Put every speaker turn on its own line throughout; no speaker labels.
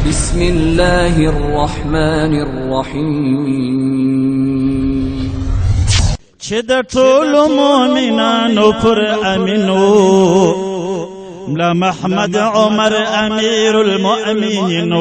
بسم الله الرحمن الرحیم.
چې د ټولو مؤمنانو پر امینو، ملا محمد عمر امیر المؤمنین.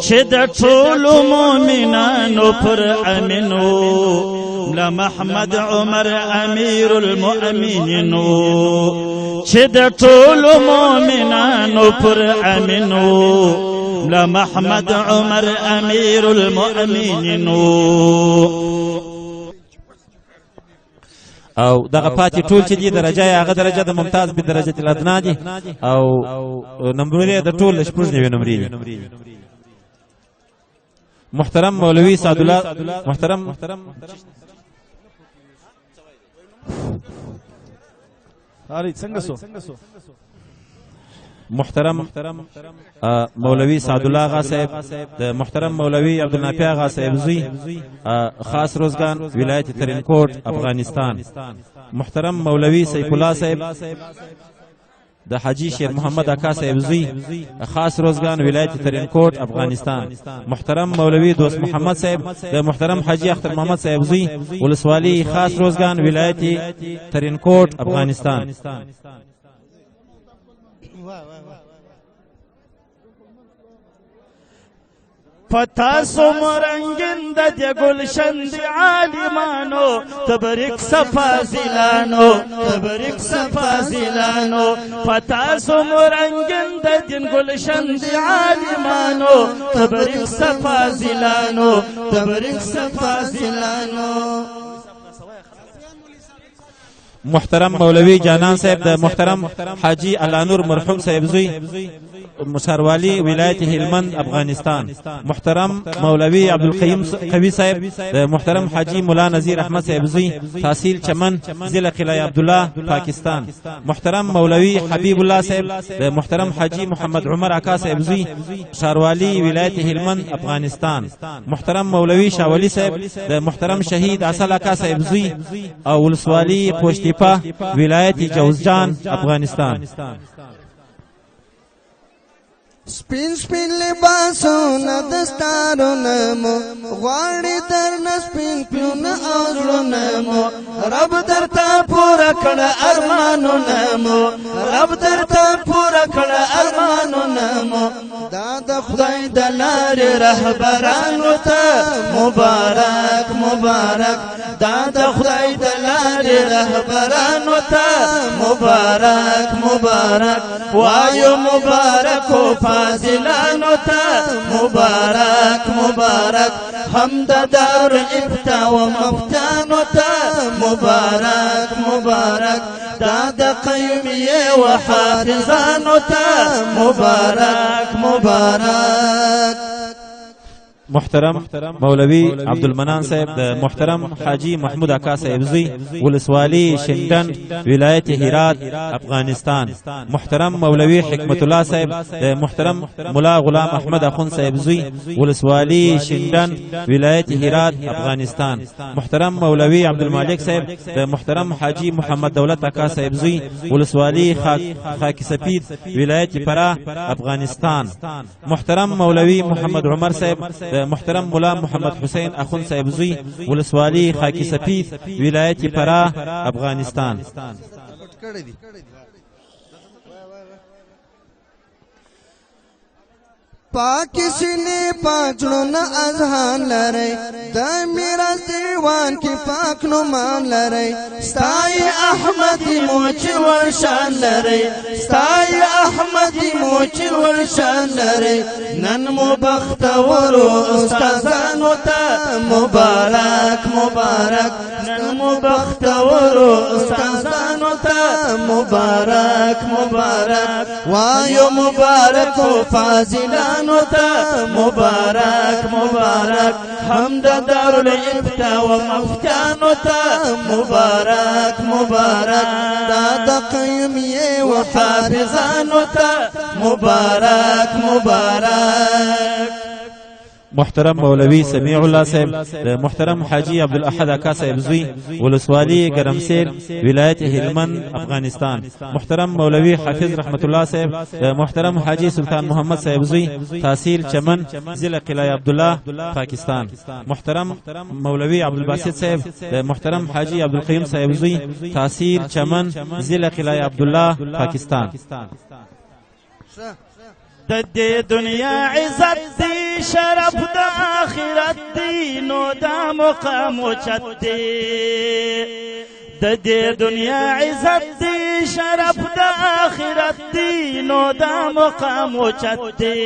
چې د ټولو مؤمنانو پر امینو، ملا محمد عمر امیر المؤمنین. چې د ټولو مؤمنانو پر امینو، ملا محمد عمر امیر المؤمنین. او دغه پاتې ټول چې دي، درجه یې هغه درجه د ممتاز به درجه الادنا دي، او نمبرونه د ټول 96 نمرې دي. محترم مولوي سعد الله، محترم
هاري څنګه سو؟
محترم مولوي سعد الله آغا صاحب، د محترم مولوي عبدالنافع آغا صاحب زوی، خاص روزګان، ولایت ترینکوټ، افغانستان. محترم مولوي سیف الله صاحب، د حاجي شیر محمد اکا صاحب زوی، خاص روزګان، ولایت ترینکوټ، افغانستان. محترم مولوي دوست محمد صاحب، د محترم حاجي اختر محمد صاحب زوی، ولسوالي خاص روزګان، ولایت ترینکوټ، افغانستان.
پتا سمرنګین د دې ګلشن دی عالمانو، تبریک صفازلانو، تبریک صفازلانو. پتا سمرنګین د دې ګلشن دی عالمانو، تبریک صفازلانو، تبریک صفازلانو.
محترم مولوی جانان صاحب، د محترم حاجی الله مرحوم صاحب زوی، مشاروالی، ولایت هلمند، افغانستان. محترم مولوی عبدالقیم قوی صاحب، د محترم حاجی مولا نذیر احمد صاحب زوی، تحصیل چمن، ضلع قلعه عبدالله، پاکستان. محترم مولوی حبیب الله صاحب، د محترم حاجی محمد عمر اکا صاحب زوی، شاروالی، ولایت هلمند، افغانستان. محترم مولوی شاولی صاحب، د محترم شهید اصل اکا صاحب زوی، او ولسوالی قوشتیپه، ولایت جوزجان، افغانستان.
سپین سپین لباسونه دستارونه مو غواړي در سپین پلونه او زړونه مو، رب درته پوره کړه ارمانونه مو، رب درته پوره کړه ارمانونه مو. دا د خدای د لارې رهبرانو ته مبارک مبارک، دا د خدای د لارې رهبرانو ته مبارک مبارک. وایو مبارک فاضلانو ته مبارک مبارک، هم د دار افتا و مفتانو ته مبارک مبارک، دا د قیومیه و حافظانو ته مبارک مبارک.
محترم مولوی عبدالمنان صاحب، د محترم حاجی محمود اکا صاحب زوی، ولسوالی شندن، ولایت هرات، افغانستان. محترم مولوی حکمت الله صاحب، د محترم مولا غلام احمد اخوند صاحب زوی، ولسوالی شندن، ولایت هرات، افغانستان. محترم مولوی عبدالمالک صاحب، د محترم حاجی محمد دولت اکا صاحب زوی، ولسوالی خاک سپید، ولایت فراه، افغانستان. محترم مولوی محمد عمر صاحب، د محترم مولا محمد حسین اخوند صاحب زوی، ولسوالی خاکی سپید، ولایت فراه، افغانستان.
پاک سینې پاک زړونه اذهان لري، د میراث دیوان کې پاک نومان لري.
ستای احمدی موچ ورشان لري، ستای احمدی موچ ورشان لري. نن مو بختورو استادانو ته مبارک مبارک، نن مو بختورو استادانو ته مبارک مبارک. وایو مبارک فاضلانو ته مبارک مبارک، هم د دارالافتا و مفتیانو ته مبارک مبارک،
دا د قیومیې
و حافظانو ته مبارک مبارک.
محترم مولوي سمیع الله صاحب د محترم حاجي عبدالاحد اکا صاحب زوی، ولسوالي ګرمسیر، ولایت هلمند، افغانستان. محترم مولوي حافظ رحمت الله صاحب د محترم حاجي سلطان محمد صاحب زوی، تحصیل چمن، ضلع قلعه عبدالله، پاکستان. محترم مولوي عبدالباسط صاحب د محترم حاجي عبدالقیوم صاحب زوی، تحصیل چمن، ضلع قلعه عبدالله، پاکستان.
د دې دنیا عزت دی، شرف د آخرت دی، نو دا مقام اوچت دی. د دې دنیا عزت دی، شرف د آخرت دی، نو دا مقام اوچت دی.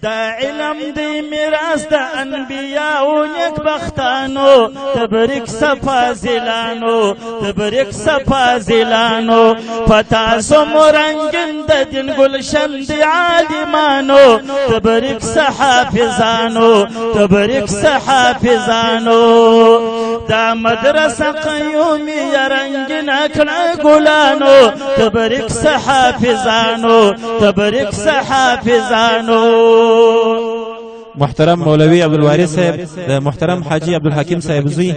دا علم دی میراث د انبیاء نیک بختانو، تبریک صفازلانو، تبریک صفازلانو. پتا سمرنګن د دین گلشن دی عالمانو، تبریک صحافظانو، تبریک صحافظانو. دا مدرسه قیومی رنگین کړه ګلانو، تبریک صحافظانو، تبریک صحافظانو.
محترم مولوي عبدالوارث صاحب د محترم حاجي عبدالحکیم صاحب زوی،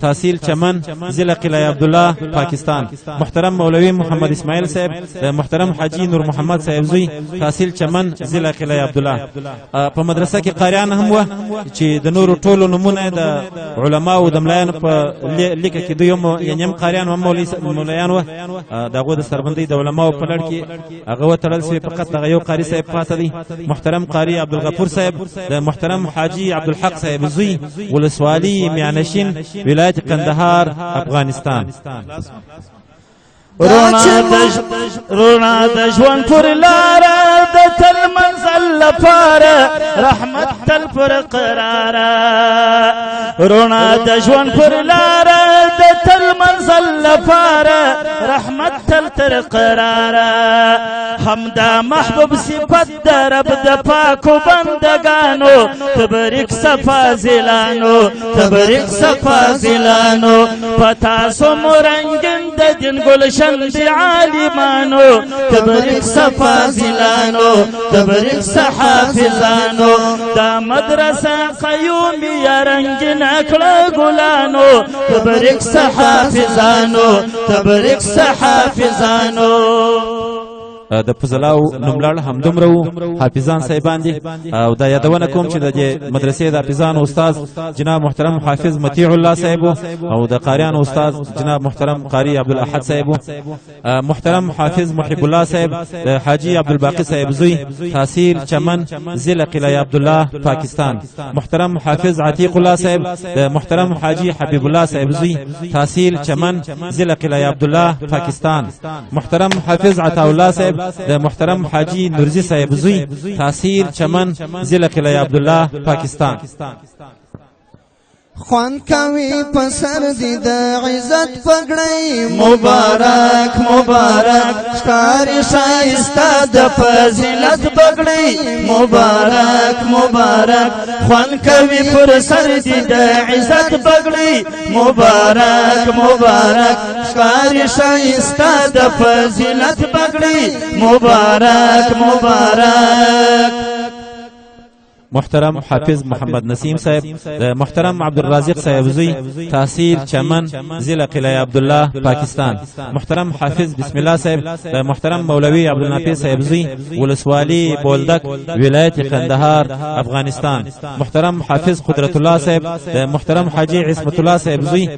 تحصیل چمن، ضلع قلعه عبدالله، پاکستان. محترم مولوي محمد اسماعیل صاحب د محترم حاجي نور محمد صاحب زوی، تحصیل چمن، ضلع قلعه عبدالله. په مدرسه کې قاریان هم وه چې د نورو ټولو نومونه د علماو د ملایانو په لیکه کې دوی هم، یعنې هم قاریان هم مولایان وه. د هغو د سربندۍ د علماو په لړ کې هغه وتړل سوی، فقط دغه یو قاري صاحب پاته دی. محترم قاري عبدالغفور صاحب د محترم حاجي عبدالحق صاحب زوی، ولسوالي میانشین، ولایت قندهار، افغانستان.
رونا د ژوند پر لاره، د تل منزل لپاره، رحمت تل پر قراره. رونا د ژوند پر لاره، د تل منزل لپاره، رحمت تل تر قراره. همدا محبوب صفت د رب د پاکو بندگانو، تبریک صفازلانو، تبریک صفازلانو. پتا سمرنګن د دین گلشن دی عالمانو، تبریک صفازلانو، تبریک صحافظانو. دا مدرسه قیومی رنگین کړه ګلانو، تبریک صحافظانو، تبریک صحافظانو.
د فضلاو نوملړ همدومره وو حافظان صاحبان دي. او دا یادونه کوم چې د دې مدرسې د حافظانو استاد جناب محترم حافظ مطیع الله صاحب او د قاریانو استاد جناب محترم قاری عبدالاحد صاحب. محترم حافظ محب الله صاحب د حاجي عبدالباقي صاحب زوی، تحصیل چمن، ضلع قلعه عبدالله، پاکستان. محترم حافظ عتیق الله صاحب د محترم حاجي حبیب الله صاحب زوی، تحصیل چمن، ضلع قلعه عبدالله، پاکستان. محترم حافظ عطا الله صاحب د محترم حاجي نورزي صاحب زوی، تحصیل چمن، ضلع قلعه عبدالله، پاکستان.
خوان کوي په سر دي د عزت پګړۍ،
مبارک مبارک. ښکاري ښایسته د فضیلت پګړۍ، مبارک مبارک. خوان کوي پر سر دي د عزت پګړۍ، مبارک مبارک. ښکاري ښایسته د فضیلت پګړۍ، مبارک مبارک.
محترم حافظ محمد نسیم صاحب د محترم عبدالرازق صاحب زوی، تحصیل چمن، ضلع قلعه عبدالله، پاکستان. محترم حافظ بسم الله صاحب د محترم مولوي عبدالنافع صاحب زوی، ولسوالي بولدک، ولایت قندهار، افغانستان. محترم حافظ قدرت الله صاحب د محترم حاجي عصمت الله صاحب زوی،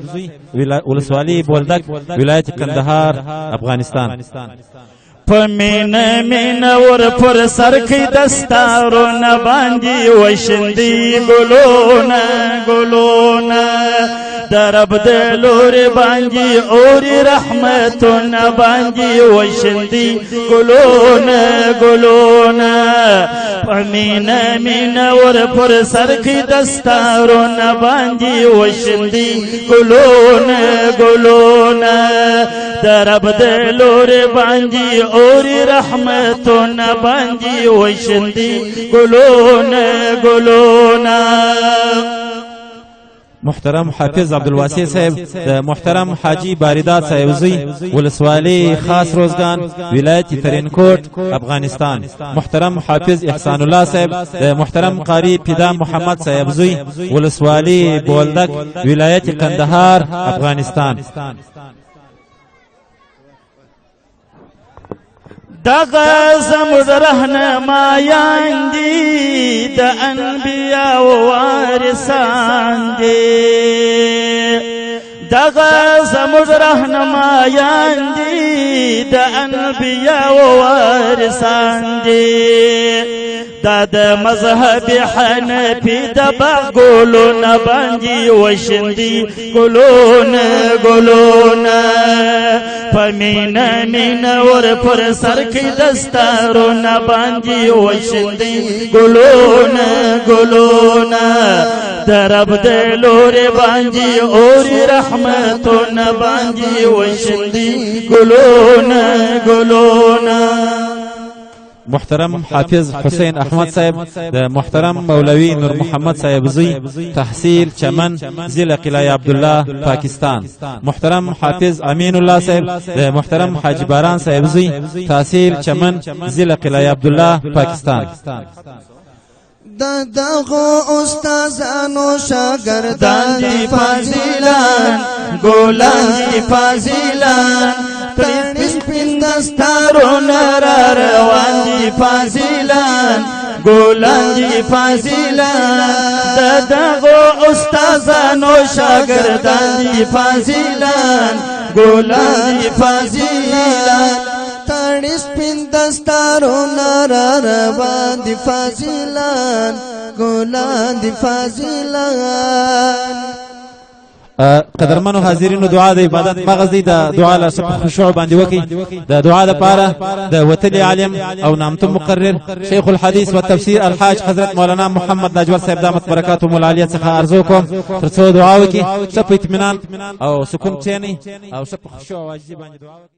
ولسوالي بولدک، ولایت قندهار، افغانستان.
په مینه مینه ور پر سر کې دستارونه باندې وشندي ګلونه ګلونه. د رب د لوري باندې اوري رحمتونه باندې وشندي ګلونه ګلونه. په مینه مینه ور پر سر کې دستارونه باندې وشندي ګلونه ګلونه. د رب د لوري باندې اوري رحمتونه باندې وشندي ګلونه ګلونه.
محترم حافظ عبدالواسع صاحب د محترم حاجي باریداد صاحب زوی، ولسوالي خاص روزګان، ولایت ترینکوټ، افغانستان. محترم حافظ احسان الله صاحب د محترم قاری پیدا محمد صاحب زوی، ولسوالي بولدک، ولایت قندهار، افغانستان.
دغه زموږ رهنمایان دي، د انبیاء وارثان دي. دغه زموږ رهنمایان دي، د انبیاء وارثان دي. دا د مذهب حنفي د باغ ګلونه باندې وشندي ګلونه ګلونه، په مینه مینه ور پر سر کې دستارونه باندې وشندي ګلونه ګلونه. د رب د لورې باندې اور رحمتونه باندې وشندي ګلونه ګلونه.
محترم حافظ حسین احمد صاحب د محترم مولوی نور محمد صاحب زوی، تحصیل چمن، ضلع قلعه عبدالله، پاکستان. محترم حافظ امین الله صاحب د محترم حاجي باران صاحب زوی، تحصیل چمن، ضلع قلعه عبدالله، پاکستان.
د دغو استادانو شاګردان دي فاضلان، ګلان دي فاضلان، تړي سپین دستارونه را روان دي فاضلان، ګلان دي فاضلان. د دغو استادانو شاګردان دي فاضلان، ګلان دي فاضلان، تړي سپین دستارونه را روان دي فاضلان، ګلان دي فاضلان.
قدرمنو حاضرینو، دعا د عبادت مغز دی. د دعا له خشوع باندې وکي. د دعا لپاره د وتلی عالم او نامتو مقرر شیخ الحدیث و تفسیر الحاج حضرت مولانا محمد نجور صاحب دامت برکاتهم العالیه څخه ارزو کوم ترڅو دعا وکړي. ښه په اطمینان او سکون کښېنئ او ښه په خشوع او عاجزي باندې دعا وکړئ.